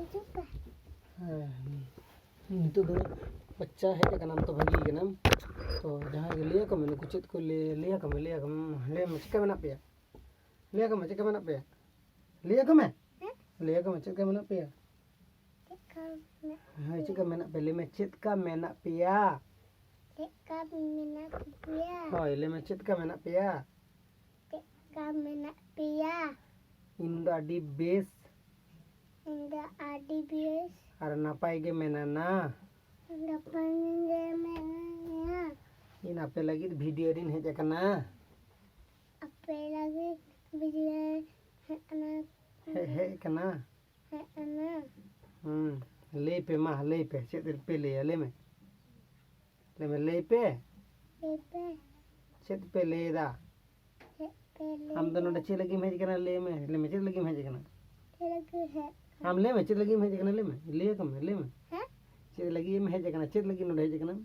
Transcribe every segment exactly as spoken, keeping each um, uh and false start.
ᱦᱤᱡᱩᱜ ᱯᱮ᱾ ᱦᱮᱸ, ᱱᱤᱛᱚᱜ ᱫᱚ ᱵᱟᱪᱪᱟ ᱦᱮᱡ ᱟᱠᱟᱱᱟᱢ ᱛᱚ ᱵᱷᱟᱹᱜᱤ ᱠᱟᱱᱟᱢ᱾ ᱛᱚ ᱡᱟᱦᱟᱸᱭ ᱜᱮ ᱞᱟᱹᱭ ᱟᱠᱚ ᱢᱮ, ᱱᱩᱠᱩ ᱪᱮᱫ ᱠᱚ ᱞᱟᱹᱭ, ᱞᱟᱹᱭ ᱟᱠᱚ ᱢᱮ, ᱞᱟᱹᱭ ᱟᱠᱚ ᱢᱮ, ᱞᱟᱹᱭ ᱢᱮ, ᱪᱮᱫᱠᱟ ᱢᱮᱱᱟᱜ ᱯᱮᱭᱟ? ᱞᱟᱹᱭ ᱟᱠᱚ ᱢᱮ, ᱪᱮᱫᱠᱟ ᱢᱮᱱᱟᱜ ᱯᱮᱭᱟ? ᱞᱟᱹᱭ ᱟᱠᱚ ᱢᱮ᱾ ᱦᱮᱸ? ᱞᱟᱹᱭ ᱟᱠᱚ ᱢᱮ, ᱪᱮᱫᱠᱟ ᱢᱮᱱᱟᱜ ᱯᱮᱭᱟ? ᱪᱮᱫᱠᱟ ᱢᱮᱱᱟᱜ ᱦᱮᱸ, ᱪᱮᱫᱠᱟ ᱯᱮᱭᱟ? ᱢᱮᱱᱟᱜ ᱯᱮᱭᱟ? ᱞᱟᱹᱭ ᱢᱮ, ᱪᱮᱫᱠᱟ ᱢᱮᱱᱟᱜ ᱯᱮᱭᱟ? ᱪᱮᱫᱠᱟ ᱢᱮᱱᱟᱜ ᱯᱮᱭᱟ? ᱦᱳᱭ, ᱞᱟᱹᱭ ᱢᱮ, ᱪᱮᱫᱠᱟ ᱢᱮᱱᱟᱜ ᱯᱮᱭᱟ? ᱪᱮᱫᱠᱟ ᱢᱮᱱᱟᱜ ᱯᱮᱭᱟ? ᱤᱧ ᱫᱚ ᱟᱹᱰᱤ ᱵᱮᱥ᱾ ᱤᱧ ᱫᱚ ᱟᱹᱰᱤ ᱵᱮᱥ᱾ ᱟᱨ ᱱᱟᱯᱟᱭ ᱜᱮ ᱢᱮᱱᱟᱱᱟ᱾ ᱱᱟᱯᱟᱭ ᱜᱮ ᱢᱮᱱᱟᱧᱟ᱾ ᱤᱧ ᱟᱯᱮ ᱞᱟᱹᱜᱤᱫ ᱵᱷᱤᱰᱤᱭᱳ ᱨᱤᱧ ᱦᱮᱡ ᱟᱠᱟᱱᱟ᱾ ᱟᱯᱮ ᱞᱟᱹᱜᱤᱫ ᱵᱷᱤᱰᱤᱭᱳ ᱦᱮᱡ ᱟᱠᱟᱱᱟ᱾ ᱦᱮᱡ, ᱦᱮᱡ ᱟᱠᱟᱱᱟ᱾ ᱦᱮᱡ ᱟᱠᱟᱱᱟ᱾ ᱦᱩᱸ, ᱞᱟᱹᱭ ᱯᱮ ᱢᱟ, ᱞᱟᱹᱭ ᱯᱮ, ᱪᱮᱫ ᱯᱮ ᱞᱟᱹᱭᱟ? ᱞᱟᱹᱭ ᱢᱮ, ᱞᱟᱹᱭ ᱢᱮ, ᱞᱟᱹᱭ ᱯᱮ᱾ ᱞᱟᱹᱭ ᱯᱮ᱾ ᱪᱮᱫ ᱯᱮ ᱞᱟᱹᱭ ᱮᱫᱟ? ᱪᱮᱫ ᱯᱮ ᱞᱟᱹᱭ ᱟᱢ ᱫᱚ ᱮᱫᱟ? ᱱᱚᱰᱮ ᱪᱮᱫ ᱞᱟᱹᱜᱤᱫ ᱮᱢ ᱦᱮᱡ ᱟᱠᱟᱱᱟ? ᱞᱟᱹᱭ ᱢᱮ, ᱞᱟᱹᱭ ᱢᱮ, ᱪᱮᱫ ᱞᱟᱹᱜᱤᱫ ᱮᱢ ᱦᱮᱡ ᱟᱠᱟᱱᱟ? ᱪᱮᱫ ᱞᱟᱹᱜᱤᱫ ᱦᱮᱡ ᱟᱢ ᱞᱟᱹᱭ ᱢᱮ, ᱪᱮᱫ ᱞᱟᱹᱜᱤᱫ ᱮᱢ ᱦᱮᱡ ᱟᱠᱟᱱᱟ? ᱞᱟᱹᱭ ᱢᱮ, ᱞᱟᱹᱭ ᱟᱠᱚ ᱢᱮ, ᱞᱟᱹᱭ ᱢᱮ᱾ ᱦᱮᱸ? ᱪᱮᱫ ᱞᱟᱹᱜᱤᱫ ᱮᱢ ᱦᱮᱡ ᱟᱠᱟᱱᱟ? ᱪᱮᱫ ᱞᱟᱹᱜᱤᱫ ᱱᱚᱰᱮ ᱦᱮᱡ ᱟᱠᱟᱱᱟᱢ?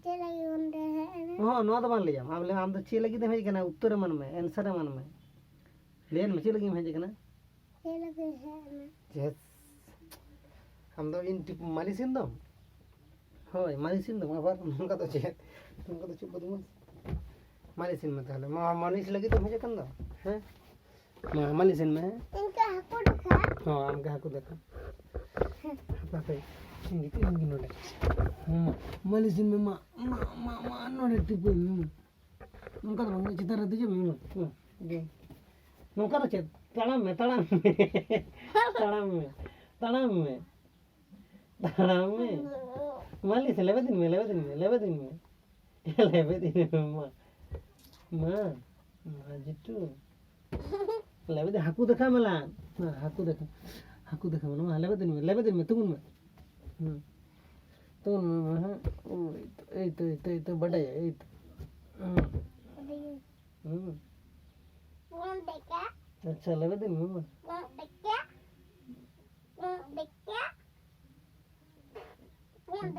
ᱪᱮᱫ ᱞᱟᱹᱜᱤᱫ ᱚᱸᱰᱮ ᱦᱮᱡ ᱮᱱᱟ? ᱦᱚᱸ, ᱱᱚᱣᱟ ᱫᱚ ᱵᱟᱝ ᱞᱟᱹᱭᱟᱢ᱾ ᱟᱢ ᱞᱟᱹᱭ, ᱟᱢ ᱫᱚ ᱪᱮᱫ ᱞᱟᱹᱜᱤᱫ ᱮᱢ ᱦᱮᱡ ᱟᱠᱟᱱᱟ? ᱩᱛᱛᱚᱨ ᱮᱢᱟᱱ ᱢᱮ, answer ᱮᱢᱟᱱ ᱢᱮ᱾ ᱞᱟᱹᱭ ᱢᱮ, ᱪᱮᱫ ᱞᱟᱹᱜᱤᱫ ᱮᱢ ᱦᱮᱡ ᱟᱠᱟᱱᱟ? ᱪᱮᱫ ᱞᱟᱹᱜᱤᱫ ᱦᱮᱡ ᱮᱱᱟ? ᱪᱮᱫ? ᱟᱢ ᱫᱚ ᱤᱧ ᱴᱤᱯ ᱢᱟᱹᱞᱤᱥᱤᱱ ᱫᱚᱢ? ᱦᱳᱭ, ᱢᱟᱹᱞᱤᱥᱤᱱ ᱫᱚᱢ᱾ ᱟᱵᱟᱨ ᱱᱚᱝᱠᱟ ᱫᱚ ᱪᱮᱫ? ᱱᱚᱝᱠᱟ ᱫᱚ ᱪᱮᱫ ᱵᱚᱫᱢᱟᱥ? ᱢᱟᱹᱞᱤᱥᱤᱱ ᱢᱮ ᱛᱟᱦᱚᱞᱮ᱾ ᱢᱟ, ᱢᱟᱹᱞᱤᱥ ᱞᱟᱹᱜᱤᱫ ᱮᱢ ᱦᱮᱡ ᱟᱠᱟᱱ ᱫᱚ? ᱦᱮᱸ? ᱢᱟ, ᱢᱟᱹᱞᱤᱥᱤᱱ ᱢᱮ᱾ ᱤᱱᱠᱟ ᱦᱟᱹᱠᱩ ᱫᱮᱠᱷᱟ᱾ ᱦᱚᱸ, ᱟᱢ ᱜᱮ ᱦᱟᱹᱠᱩ ᱫᱮᱠᱷᱟ᱾ ᱦᱟᱯᱮ, ᱦᱟᱯᱮ᱾ ᱤᱧ ᱜᱤᱛᱤᱡ ᱞᱮᱱ ᱜᱤᱧ ᱱᱚᱰᱮ᱾ ᱢᱟ, ᱢᱟᱹᱞᱤᱥᱤᱱ ᱢᱮ, ᱢᱟ, ᱢᱟ, ᱢᱟ, ᱢᱟ, ᱱᱚᱰᱮ ᱴᱤᱯᱟᱹᱧ ᱢᱮ, ᱢᱟ᱾ ᱱᱚᱝᱠᱟ ᱫᱚ ᱵᱟᱝ, ᱪᱮᱛᱟᱱ ᱨᱮ ᱫᱮᱡᱚᱜ ᱢᱮ, ᱢᱟ, ᱢᱟ᱾ ᱱᱚᱝᱠᱟ ᱫᱚ ᱪᱮᱫ? ᱛᱟᱲᱟᱢ ᱢᱮ, ᱛᱟᱲᱟᱢ ᱢᱮ᱾ ᱛᱟᱲᱟᱢ ᱢᱮ, ᱛᱟᱲᱟᱢ ᱢᱮ᱾ ᱛᱟᱲᱟᱢ ᱢᱮ᱾ ᱢᱟᱹᱞᱤᱥ, ᱞᱮᱵᱮᱫᱤᱧ ᱢᱮ, ᱞᱮᱵᱮᱫᱤᱧ ᱢᱮ, ᱞᱮᱵᱮᱫᱤᱧ ᱢᱮ᱾ ᱞᱮᱵᱮᱫᱤᱧ ᱢᱮ, ᱢᱟ᱾ ᱢᱟ, ᱢᱟ, ᱡᱤᱴᱩ᱾ ᱞᱮᱵᱮᱫ, ᱦᱟᱹᱠᱩ ᱫᱮᱠᱷᱟ ᱢᱮᱞᱟ᱾ ᱢᱟ, ᱦᱟᱹᱠᱩ ᱫᱮᱠᱷᱟ᱾ ᱦᱟᱹᱠᱩ ᱫᱮᱠᱷᱟ ᱢᱮᱞᱟ᱾ ᱢᱟ, ᱞᱮᱵᱮᱫᱤᱧ ᱢᱮ, ᱞᱮᱵᱮᱫᱤᱧ ᱢᱮ, ᱛᱩᱜᱩᱱ ᱢᱮ᱾ ᱦᱩᱸ᱾ ᱛᱩᱜᱩᱱ ᱢᱮ, ᱢᱟ, ᱦᱟᱸᱜ᱾ ᱳᱭ ᱛᱚ, ᱮᱭ ᱛᱚ, ᱮᱭ ᱛᱚ, ᱮᱭ ᱛᱚ, ᱵᱟᱰᱟᱭᱟ, ᱮᱭ ᱛᱚ᱾ ᱦᱩᱸ᱾ ᱦᱩᱸ᱾ ᱟᱪᱪᱷᱟ, ᱞᱮᱵᱮᱫᱤᱧ ᱢᱮ, ᱢᱟ᱾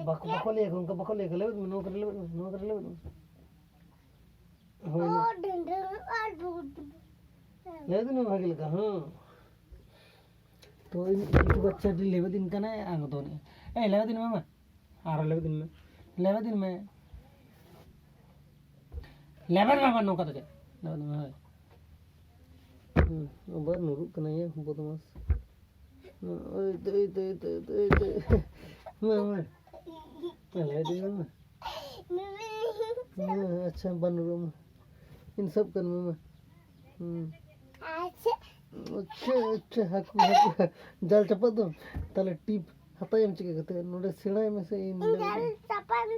ᱵᱟᱠᱚ, ᱵᱟᱠᱚ ᱞᱟᱹᱭᱟ ᱠᱚ, ᱚᱱᱠᱟ ᱵᱟᱠᱚ ᱞᱟᱹᱭᱟ ᱠᱚ, ᱞᱮᱵᱮᱫ ᱢᱮ, ᱱᱚᱣᱟ ᱠᱚᱨᱮ ᱞᱮᱵᱮᱫ ᱢᱮ, ᱱᱚᱣᱟ ᱠᱚᱨᱮ ᱞᱮᱵᱮᱫ ᱢᱮ᱾ ᱦᱳᱭ᱾ ᱞᱮᱵᱮᱫ ᱢᱮ ᱵᱷᱟᱜᱮ ᱞᱮᱠᱟ, ᱦᱮᱸ᱾ ᱛᱚ ᱤᱧ ᱠᱤᱪᱷᱩ ᱵᱟᱪᱪᱟ ᱟᱹᱰᱤ ᱞᱮᱵᱮᱫ ᱤᱧ ᱠᱟᱱᱟᱭ, ᱟᱨ ᱫᱚᱱᱮᱜᱼᱟᱭ᱾ ᱮᱭ, ᱞᱮᱵᱮᱫ ᱤᱧ ᱢᱮ ᱢᱟ᱾ ᱟᱨᱦᱚᱸ ᱞᱮᱵᱮᱫ ᱤᱧ ᱢᱮ᱾ ᱞᱮᱵᱮᱫ ᱤᱧ ᱢᱮ᱾ ᱞᱮᱵᱮᱫ ᱢᱮ ᱟᱵᱟᱨ ᱱᱚᱝᱠᱟ ᱠᱟᱛᱮ᱾ ᱞᱮᱵᱮᱫ ᱢᱮ, ᱦᱳᱭ᱾ ᱦᱩᱸ, ᱟᱵᱟᱨ ᱱᱩᱨᱩᱜ ᱠᱟᱱᱟᱭ ᱭᱟ, ᱵᱚᱫᱢᱟᱥ᱾ ᱳᱭ ᱛᱚ, ᱳᱭ ᱛᱚ, ᱳᱭ ᱛᱚ, ᱳᱭ ᱛᱚ, ᱳᱭ ᱛᱚ᱾ ᱢᱟ, ᱢᱟ᱾ ᱞᱮᱵᱮᱫ ᱤᱧ ᱢᱮ ᱢᱟ᱾ ᱢᱟ, ᱟᱪᱪᱷᱟ, ᱵᱟᱹᱱᱩᱨᱚᱜ ᱢᱟ᱾ ᱤᱧ ᱥᱟᱵ ᱠᱟᱱ ᱢᱮ ᱢᱟ᱾ ᱦᱩᱸ᱾ ᱟᱪᱪᱷᱟ᱾ ᱟᱪᱪᱷᱟ, ᱟᱪᱪᱷᱟ, ᱦᱟᱹᱠᱩ, ᱦᱟᱹᱠᱩ᱾ ᱡᱟᱞ ᱪᱟᱯᱟᱫ ᱫᱚ᱾ ᱛᱟᱦᱞᱮ ᱴᱤᱯ ᱦᱟᱛᱟᱣᱟᱢ ᱪᱤᱠᱟᱹ ᱠᱟᱛᱮ? ᱱᱚᱰᱮ ᱥᱮᱬᱟᱭ ᱢᱮᱥᱮ, ᱤᱧ ᱤᱧ ᱡᱟᱞ ᱪᱟᱯᱟᱫ,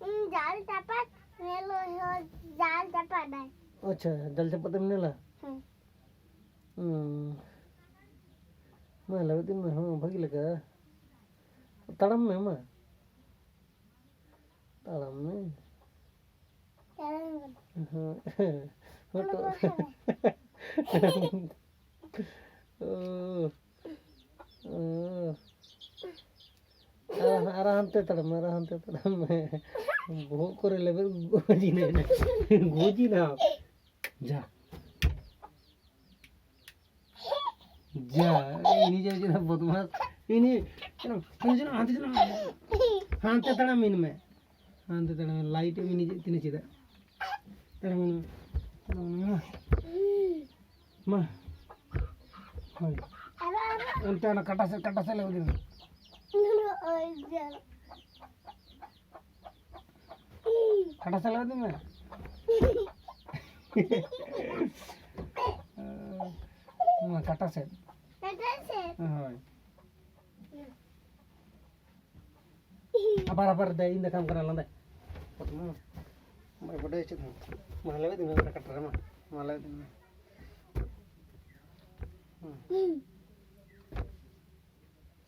ᱤᱧ ᱡᱟᱞ ᱪᱟᱯᱟᱫ, ᱧᱮᱞ ᱦᱚᱸ ᱡᱟᱞ ᱪᱟᱯᱟᱫᱟᱭ᱾ ᱟᱪᱪᱷᱟ, ᱡᱟᱞ ᱪᱟᱯᱟᱫ ᱮᱢ ᱧᱮᱞᱟ? ᱦᱮᱸ᱾ ᱦᱩᱸ᱾ ᱢᱟ, ᱞᱟᱹᱣᱮᱫ ᱤᱧ ᱢᱮ, ᱦᱚᱸ, ᱵᱷᱟᱹᱜᱤ ᱞᱮᱠᱟ᱾ ᱛᱟᱲᱟᱢ ᱢᱮ, ᱢᱟ᱾ ᱛᱟᱲᱟᱢ ᱢᱮ᱾ ᱛᱟᱲᱟᱢ ᱢᱮ᱾ ᱦᱮᱸ᱾ ᱦᱚᱴᱚᱜ᱾ ᱚᱱᱟ ᱵᱟᱝ ᱠᱟᱱᱟ᱾ ᱳ᱾ ᱳ᱾ ᱟᱨ, ᱟᱨ ᱦᱟᱱᱛᱮ ᱛᱟᱲᱟᱢ ᱢᱮ, ᱟᱨ ᱦᱟᱱᱛᱮ ᱛᱟᱲᱟᱢ ᱢᱮ᱾ ᱵᱚᱦᱚᱜ ᱠᱚᱨᱮ ᱞᱮᱵᱮᱫ ᱜᱚᱡᱤᱱᱟ᱾ ᱜᱚᱡᱤᱱᱟ᱾ ᱡᱟ᱾ ᱡᱟ, ᱤᱱᱤ ᱡᱟ ᱡᱟ ᱵᱚᱫᱢᱟᱥ᱾ ᱤᱱᱤ, ᱪᱟᱞᱟᱜ, ᱦᱟᱱᱛᱮ ᱪᱟᱞᱟᱜ, ᱦᱟᱱᱛᱮ ᱪᱟᱞᱟᱜ᱾ ᱦᱟᱱᱛᱮ ᱛᱟᱲᱟᱢ ᱢᱮ᱾ ᱦᱟᱱᱛᱮ ᱛᱟᱲᱟᱢ ᱢᱮ᱾ ᱞᱟᱭᱤᱴ ᱮᱢ ᱤᱱᱤ ᱛᱤᱱᱟᱹ ᱪᱮᱫᱟᱜ? ᱛᱟᱲᱟᱢ ᱢᱮ᱾ ᱛᱟᱲᱟᱢ ᱢᱮ, ᱢᱟ᱾ ᱢᱟ᱾ ᱦᱳᱭ᱾ ᱚᱱᱛᱮ ᱚᱱᱟ ᱠᱟᱴᱟ ᱥᱮᱫ, ᱠᱟᱴᱟ ᱥᱮᱫ ᱞᱮ ᱤᱫᱤ ᱢᱮ᱾ ᱠᱟᱴᱟ ᱥᱮᱫ ᱞᱮ ᱤᱫᱤ ᱢᱮ᱾ ᱱᱚᱣᱟ ᱠᱟᱴᱟ ᱥᱮᱫ᱾ ᱠᱟᱴᱟ ᱥᱮᱫ᱾ ᱦᱳᱭ᱾ ᱟᱵᱟᱨ, ᱟᱵᱟᱨ ᱫᱮ, ᱤᱧ ᱫᱮᱠᱷᱟᱢ ᱠᱟᱱᱟ, ᱞᱟᱸᱫᱟ᱾ ᱢᱟ, ᱵᱟᱭ ᱵᱟᱰᱟᱭ ᱪᱮᱫ ᱦᱚᱸ᱾ ᱢᱟ, ᱞᱮᱵᱮᱫ ᱢᱮ, ᱚᱱᱟ ᱠᱟᱴᱟ ᱨᱮ, ᱢᱟ᱾ ᱢᱟ, ᱞᱮᱵᱮᱫ ᱢᱮ᱾ ᱦᱩᱸ᱾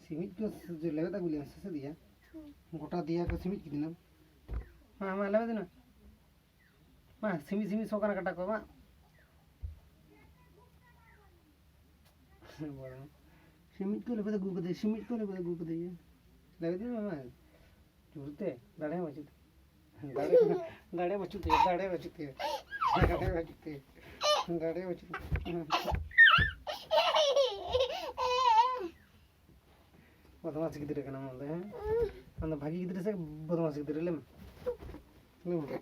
ᱥᱤᱢᱤᱡ ᱠᱚ ᱞᱮᱵᱮᱫ ᱟᱹᱜᱩ ᱞᱮᱭᱟ, ᱥᱮ ᱪᱮᱫ ᱭᱟ? ᱦᱩᱸ᱾ ᱜᱚᱴᱟ ᱫᱮᱭᱟ ᱠᱚ ᱥᱤᱢᱤᱡ ᱠᱮᱫᱤᱧᱟ᱾ ᱢᱟ, ᱢᱟ, ᱞᱮᱵᱮᱫ ᱢᱮ᱾ ᱢᱟ, ᱥᱤᱢᱤᱡ, ᱥᱤᱢᱤᱡ ᱥᱚ ᱠᱟᱱᱟ ᱠᱟᱴᱟ ᱠᱚ, ᱢᱟ᱾ ᱵᱟᱝ᱾ ᱥᱤᱢᱤᱡ ᱠᱚ ᱞᱮᱵᱮᱫ ᱟᱹᱜᱩ ᱠᱟᱫᱮᱭᱟ, ᱥᱤᱢᱤᱡ ᱠᱚ ᱞᱮᱵᱮᱫ ᱟᱹᱜᱩ ᱠᱟᱫᱮᱭᱟ᱾ ᱞᱮᱵᱮᱫ ᱢᱮ, ᱢᱟ᱾ ᱡᱳᱨᱛᱮ, ᱫᱟᱲᱮ ᱵᱟᱹᱪᱩᱜ ᱛᱟᱭᱟ᱾ ᱫᱟᱲᱮ, ᱫᱟᱲᱮ ᱵᱟᱹᱪᱩᱜ ᱛᱟᱭᱟ, ᱫᱟᱲᱮ ᱵᱟᱹᱪᱩᱜ ᱛᱟᱭᱟ᱾ ᱫᱟᱲᱮ ᱵᱟᱹᱪᱩᱜ ᱛᱟᱭᱟ᱾ ᱫᱟᱲᱮ ᱵᱟᱹᱪᱩᱜ ᱛᱟᱭᱟ᱾ ᱵᱚᱫᱢᱟᱥ ᱜᱤᱫᱽᱨᱟᱹ ᱠᱟᱱᱟᱢ ᱟᱢ ᱫᱚ, ᱦᱮᱸ? ᱟᱢ ᱫᱚ ᱵᱷᱟᱹᱜᱤ ᱜᱤᱫᱽᱨᱟᱹ ᱥᱮ ᱵᱚᱫᱢᱟᱥ ᱜᱤᱫᱽᱨᱟᱹ? ᱞᱟᱹᱭ ᱢᱮ᱾ ᱞᱟᱹᱭ ᱢᱮ᱾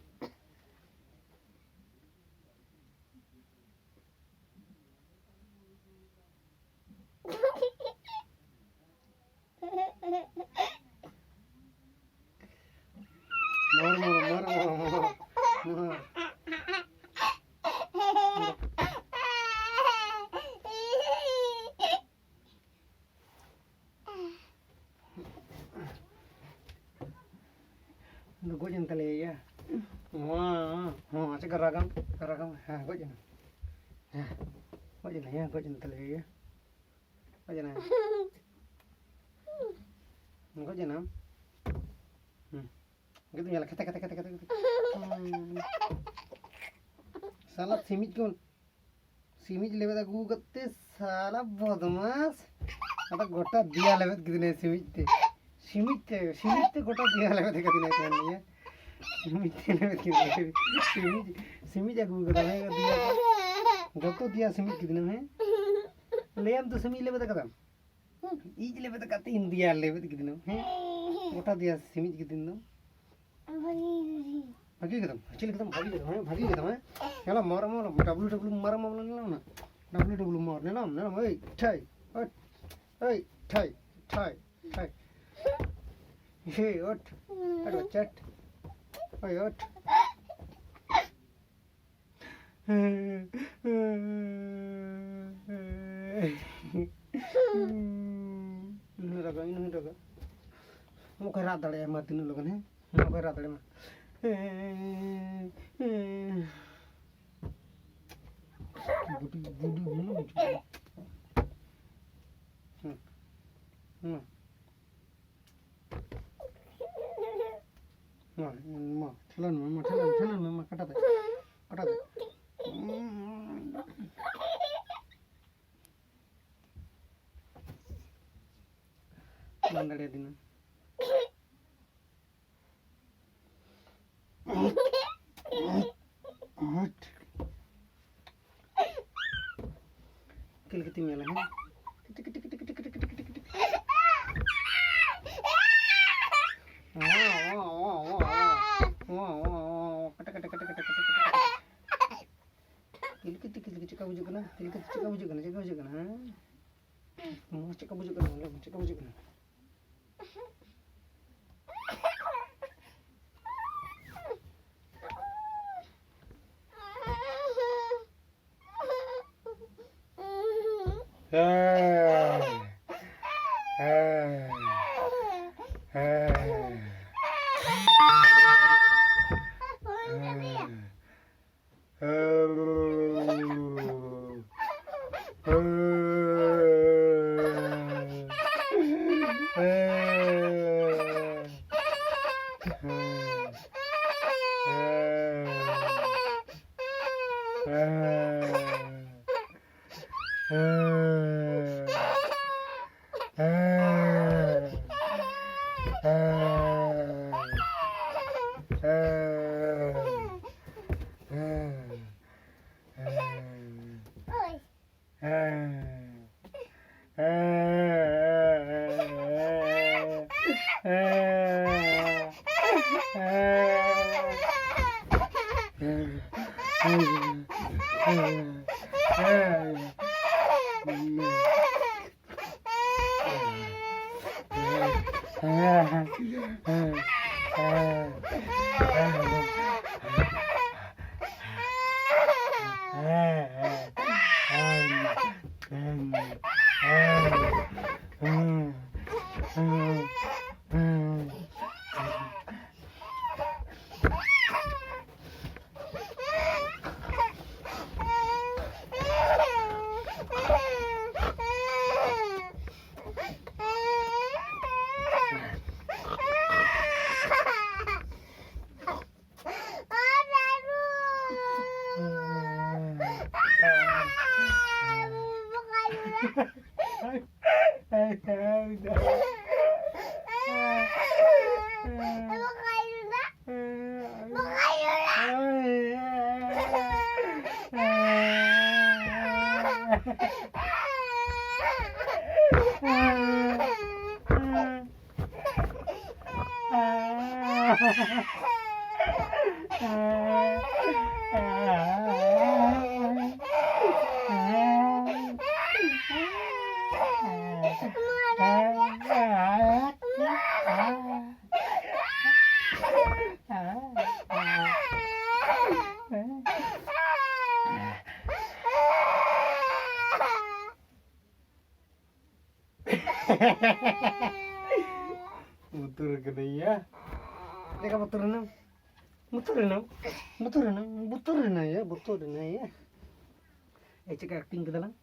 ᱢᱚᱨ, ᱢᱚᱨ, ᱢᱚᱨ, ᱢᱚᱨ, ᱢᱚᱨ, ᱢᱚᱨ᱾ ᱜᱚᱡ ᱮᱱ ᱛᱟᱞᱮᱭᱟ᱾ ᱦᱚᱸ, ᱦᱚᱸ, ᱪᱮᱫ ᱠᱟ ᱨᱟᱜᱟᱢ? ᱨᱟᱜᱟᱢ? ᱦᱮᱸ, ᱜᱚᱡ ᱮᱱᱟ᱾ ᱦᱮᱸ, ᱜᱚᱡ ᱮᱱᱟ, ᱦᱮᱸ, ᱜᱚᱡ ᱮᱱ ᱛᱟᱞᱮᱭᱟ᱾ ᱜᱚᱡ ᱮᱱᱟ᱾ ᱜᱚᱡ ᱮᱱᱟᱢ? ᱦᱩᱸ᱾ ᱜᱚᱡ ᱮᱱᱟ, ᱠᱷᱮᱛᱮ, ᱠᱷᱮᱛᱮ, ᱠᱷᱮᱛᱮ, ᱠᱷᱮᱛᱮ, ᱠᱷᱮᱛᱮ᱾ ᱦᱩᱸ᱾ ᱥᱟᱞᱟ ᱥᱤᱢᱤᱡ ᱠᱚ, ᱥᱤᱢᱤᱡ ᱞᱮᱵᱮᱫ ᱟᱹᱜᱩ ᱠᱟᱛᱮ ᱥᱟᱞᱟ ᱵᱚᱫᱢᱟᱥ᱾ ᱟᱫᱚ ᱜᱚᱴᱟ ᱫᱮᱭᱟ ᱞᱮᱵᱮᱫ ᱠᱮᱫᱤᱧᱟᱭ ᱥᱤᱢᱤᱡ ᱛᱮ᱾ ᱥᱤᱢᱤᱡ ᱛᱮ, ᱥᱤᱢᱤᱡ ᱛᱮ ᱜᱚᱴᱟ ᱫᱮᱭᱟ ᱞᱮᱵᱮᱫ ᱠᱟᱫᱤᱧᱟᱭ ᱛᱮᱦᱮᱧ ᱱᱤᱭᱟᱹ᱾ ᱥᱤᱢᱤᱡ ᱛᱮ ᱞᱮᱵᱮᱫ ᱠᱮᱫᱤᱧᱟᱭ᱾ ᱥᱤᱢᱤᱡ, ᱥᱤᱢᱤᱡ ᱟᱹᱜᱩ ᱠᱟᱫᱟ ᱦᱮᱸ, ᱫᱮᱭᱟ ᱠᱚ᱾ ᱡᱚᱛᱚ ᱫᱮᱭᱟ ᱥᱤᱢᱤᱡ ᱠᱮᱫᱤᱧᱟᱢ ᱦᱮᱸ᱾ ᱞᱟᱹᱭᱟᱢ ᱛᱚ ᱥᱤᱢᱤᱡ ᱞᱮᱵᱮᱫ ᱠᱟᱫᱟᱢ᱾ ᱤᱡ ᱞᱮᱵᱮᱫ ᱠᱟᱛᱮ ᱤᱧ ᱫᱮᱭᱟ ᱞᱮᱵᱮᱫ ᱠᱮᱫᱤᱧᱟᱢ ᱦᱮᱸ᱾ ᱜᱚᱴᱟ ᱫᱮᱭᱟ ᱥᱤᱢᱤᱡ ᱠᱮᱫᱤᱧ ᱫᱚ᱾ ᱵᱷᱟᱹᱜᱤ ᱠᱮᱫᱟᱢ, ᱪᱮᱫ ᱞᱮᱠᱟᱢ ᱵᱷᱟᱹᱜᱤ ᱠᱮᱫᱟᱢ, ᱦᱮᱸ, ᱵᱷᱟᱹᱜᱤ ᱠᱮᱫᱟᱢ, ᱦᱮᱸ᱾ ᱧᱮᱞᱟᱢ, ᱢᱟᱨᱟᱝ ᱢᱟᱨᱟᱝ, ᱰᱟᱵᱞᱩ ᱰᱟᱵᱞᱩ ᱢᱟᱨᱟᱝ ᱢᱟᱨᱟᱝ, ᱧᱮᱞᱟᱢ ᱱᱟ? ᱰᱟᱵᱞᱩ ᱰᱟᱵᱞᱩ ᱢᱟᱨᱟᱝ, ᱧᱮᱞᱟᱢ, ᱧᱮᱞᱟᱢ, ᱮᱭ, ᱴᱷᱟᱭ, ᱮᱭ, ᱮᱭ, ᱴᱷᱟᱭ, ᱴᱷᱟᱭ, ᱴᱷᱟᱭ᱾ ᱦᱮ, ᱳᱴ, ᱳᱴ, ᱪᱮᱴ, ᱳᱭ, ᱳᱴ᱾ ᱱᱩᱭ ᱨᱟᱜᱟ, ᱱᱩᱭ ᱨᱟᱜᱟ᱾ ᱚᱠᱚᱭ ᱨᱟᱜ ᱫᱟᱲᱮᱭᱟᱜᱼᱟ ᱢᱟ ᱛᱤᱱᱟᱹᱜ ᱞᱚᱜᱚᱱ, ᱦᱮᱸ? ᱚᱠᱚᱭ ᱨᱟᱜ ᱫᱟᱲᱮᱭᱟᱜᱼᱟ ᱢᱟ? ᱵᱩᱰᱤ, ᱵᱩᱰᱤ, ᱵᱩᱰᱤ, ᱵᱩᱰᱤ᱾ ᱦᱩᱸ᱾ ᱦᱩᱸ᱾ ᱢᱟ, ᱢᱟ, ᱴᱷᱮᱞᱟᱣ ᱢᱮ, ᱢᱟ, ᱴᱷᱮᱞᱟᱣ ᱢᱮ, ᱴᱷᱮᱞᱟᱣ ᱢᱮ, ᱢᱟ, ᱠᱟᱴᱟ ᱛᱮ, ᱠᱟᱴᱟ ᱛᱮ᱾ ᱵᱟᱝ ᱫᱟᱲᱮᱭᱟᱫᱤᱧᱟ᱾ ᱦᱟᱴ᱾ ᱠᱤᱞ ᱠᱟᱛᱮᱧ ᱧᱮᱞᱟ, ᱦᱮᱸ? ᱠᱤᱴᱤ, ᱠᱤᱴᱤ, ᱠᱤᱴᱤ, ᱠᱤᱴᱤ᱾ ᱪᱮᱫ ᱞᱮᱠᱟ, ᱪᱮᱫ ᱞᱮᱠᱟ ᱵᱩᱡᱷᱟᱹᱜ ᱠᱟᱱᱟ? ᱪᱮᱫ ᱞᱮᱠᱟ ᱵᱩᱡᱷᱟᱹᱜ ᱠᱟᱱᱟ? ᱦᱮᱸ? ᱪᱮᱫ ᱞᱮᱠᱟ ᱵᱩᱡᱷᱟᱹᱜ ᱠᱟᱱᱟ? ᱞᱟᱹᱭ ᱢᱮ, ᱪᱮᱫ ᱞᱮᱠᱟ ᱵᱩᱡᱷᱟᱹᱜ ᱠᱟᱱᱟ? ᱵᱚᱛᱚᱨ ᱠᱟᱹᱱᱟᱹᱧ ᱭᱟ᱾ ᱪᱮᱫ ᱞᱮᱠᱟ ᱵᱚᱛᱚᱨ ᱮᱱᱟᱢ? ᱵᱚᱛᱚᱨ ᱮᱱᱟᱢ? ᱵᱚᱛᱚᱨ ᱮᱱᱟᱢ? ᱵᱚᱛᱚᱨ ᱮᱱᱟᱭ ᱭᱟ, ᱵᱚᱛᱚᱨ ᱮᱱᱟᱭ ᱭᱟ᱾ ᱮ, ᱪᱮᱫ ᱞᱮᱠᱟ acting ᱠᱮᱫᱟ ᱞᱟᱝ?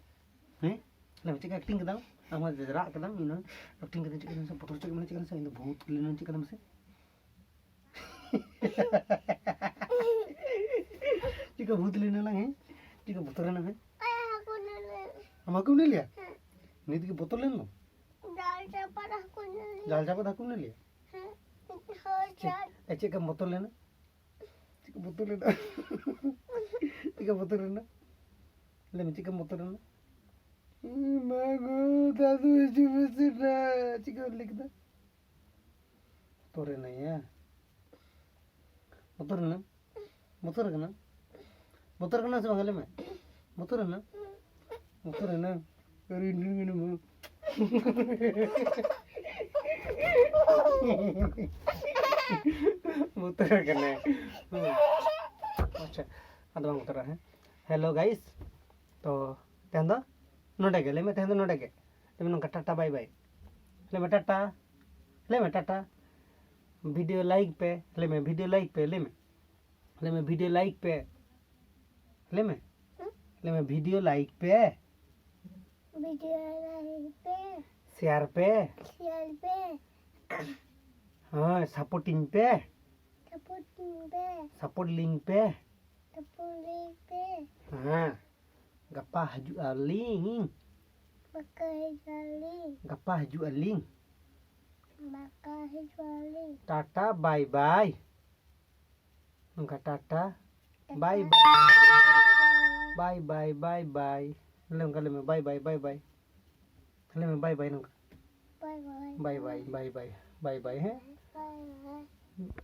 ᱦᱮᱸ? ᱞᱟᱹᱭ ᱢᱮ, ᱪᱮᱫ ᱞᱮᱠᱟ acting ᱠᱮᱫᱟᱢ? ᱟᱢ ᱦᱚᱸ ᱨᱟᱜ ᱠᱮᱫᱟᱢ, ᱤᱧ ᱦᱚᱸ acting ᱠᱮᱫᱟᱹᱧ, ᱪᱮᱫ ᱠᱟᱱᱟ ᱥᱮ? ᱵᱚᱛᱚᱨ ᱪᱮᱫ ᱠᱟᱱᱟ, ᱪᱮᱫ ᱠᱟᱱᱟ ᱥᱮ? ᱤᱧ ᱫᱚ ᱵᱷᱩᱛ ᱞᱮᱱᱟᱧ, ᱪᱮᱫ ᱠᱟᱱᱟ ᱢᱟᱥᱮ? ᱪᱮᱫ ᱠᱟ ᱵᱷᱩᱛ ᱞᱮᱱᱟ ᱞᱟᱝ, ᱦᱮᱸ? ᱪᱮᱫ ᱠᱟ ᱵᱚᱛᱚᱨ ᱮᱱᱟ, ᱦᱮᱸ? ᱟᱢ ᱦᱟᱹᱠᱩᱢ ᱧᱮᱞ ᱞᱮᱭᱟ? ᱦᱮᱸ᱾ ᱱᱤᱛ ᱜᱮ ᱵᱚᱛᱚᱨ ᱞᱮᱱ ᱫᱚ? ᱡᱟᱞ ᱪᱟᱯᱟᱫ ᱦᱟᱹᱠᱩ ᱧᱮᱞ ᱞᱮᱭᱟ᱾ ᱡᱟᱞ ᱪᱟᱯᱟᱫ ᱦᱟᱹᱠᱩᱢ ᱧᱮᱞ ᱞᱮᱭᱟ? ᱦᱮᱸ᱾ ᱦᱳᱭ, ᱪᱮᱫ, ᱡᱟᱞ᱾ ᱮ, ᱪᱮᱫ ᱠᱟᱢ ᱵᱚᱛᱚᱨ ᱞᱮᱱᱟ? ᱪᱮᱫ ᱠᱟ ᱵᱚᱛᱚᱨ ᱞᱮᱱᱟ? ᱪᱮᱫ ᱠᱟ ᱵᱚᱛᱚᱨ ᱞᱮᱱᱟ? ᱞᱟᱹᱭ ᱢᱮ, ᱪᱮᱫ ᱠᱟᱢ ᱵᱚᱛᱚᱨ ᱞᱮᱱᱟ? ᱤ ᱢᱟ ᱜᱳ, ᱫᱟᱫᱩ ᱦᱤᱡᱩᱜ ᱢᱮᱥᱮ ᱱᱟ᱾ ᱪᱮᱫ ᱠᱟ ᱞᱟᱹᱭ ᱠᱮᱫᱟ? ᱵᱚᱛᱚᱨ ᱮᱱᱟᱭᱟ? ᱵᱚᱛᱚᱨ ᱮᱱᱟᱢ? ᱵᱚᱛᱚᱨ ᱠᱟᱱᱟᱢ? ᱵᱚᱛᱚᱨ ᱠᱟᱱᱟᱢ ᱥᱮ ᱵᱟᱝ? ᱞᱟᱹᱭ ᱢᱮ᱾ ᱵᱚᱛᱚᱨ ᱮᱱᱟᱢ? ᱵᱚᱛᱚᱨ ᱮᱱᱟᱢ? ᱟᱨ ᱤᱧ ᱴᱷᱮᱱ ᱢᱮᱱᱟᱢᱟ᱾ ᱵᱚᱛᱚᱨ ᱠᱟᱱᱟᱭ᱾ ᱟᱪᱪᱷᱟ, ᱟᱫᱚ ᱵᱟᱝ ᱵᱚᱛᱚᱨᱚᱜᱼᱟ, ᱦᱮᱸ᱾ Hello guys, ᱛᱚ ᱛᱮᱦᱮᱧ ᱫᱚ ᱱᱚᱰᱮ ᱜᱮ, ᱞᱟᱹᱭ ᱢᱮ, ᱛᱮᱦᱮᱧ ᱫᱚ ᱱᱚᱰᱮ ᱜᱮ᱾ ᱞᱟᱹᱭ ᱢᱮ ᱱᱚᱝᱠᱟ, ᱴᱟᱴᱟ, bye bye᱾ ᱞᱟᱹᱭ ᱢᱮ ᱴᱟᱴᱟ, ᱞᱟᱹᱭ ᱢᱮ ᱴᱟᱴᱟ᱾ Video like ᱯᱮ, ᱞᱟᱹᱭ ᱢᱮ, video like ᱯᱮ, ᱞᱟᱹᱭ ᱢᱮ᱾ ᱞᱟᱹᱭ ᱢᱮ, video like ᱯᱮ᱾ ᱞᱟᱹᱭ ᱢᱮ᱾ ᱦᱩᱸ? ᱞᱟᱹᱭ ᱢᱮ, video like ᱯᱮ᱾ Video like ᱯᱮ᱾ Share ᱯᱮ᱾ Share ᱯᱮ᱾ ᱦᱳᱭ, supportᱤᱧ ᱯᱮ᱾ Supportᱤᱧ ᱯᱮ᱾ Support ᱞᱤᱧ ᱯᱮ᱾ Support ᱞᱤᱧ ᱯᱮ᱾ ᱦᱮᱸ᱾ ᱜᱟᱯᱟ ᱦᱤᱡᱩᱜ ᱟᱹᱞᱤᱧ᱾ ᱵᱟᱠᱟ ᱦᱤᱡᱩᱜ ᱟᱹᱞᱤᱧ᱾ ᱜᱟᱯᱟ ᱦᱤᱡᱩᱜ ᱟᱹᱞᱤᱧ᱾ ᱵᱟᱠᱟ ᱦᱤᱡᱩᱜ ᱟᱹᱞᱤᱧ᱾ Tata, bye bye᱾ ᱱᱚᱝᱠᱟ Tata, bye bye᱾ Bye bye, bye bye᱾ ᱞᱟᱹᱭ ᱚᱱᱠᱟ ᱞᱟᱹᱭ ᱢᱮ, bye bye, bye bye᱾ ᱞᱟᱹᱭ ᱢᱮ, bye bye ᱱᱚᱝᱠᱟ᱾ Bye bye᱾ Bye bye, bye bye, bye bye, ᱦᱮᱸ? Bye bye᱾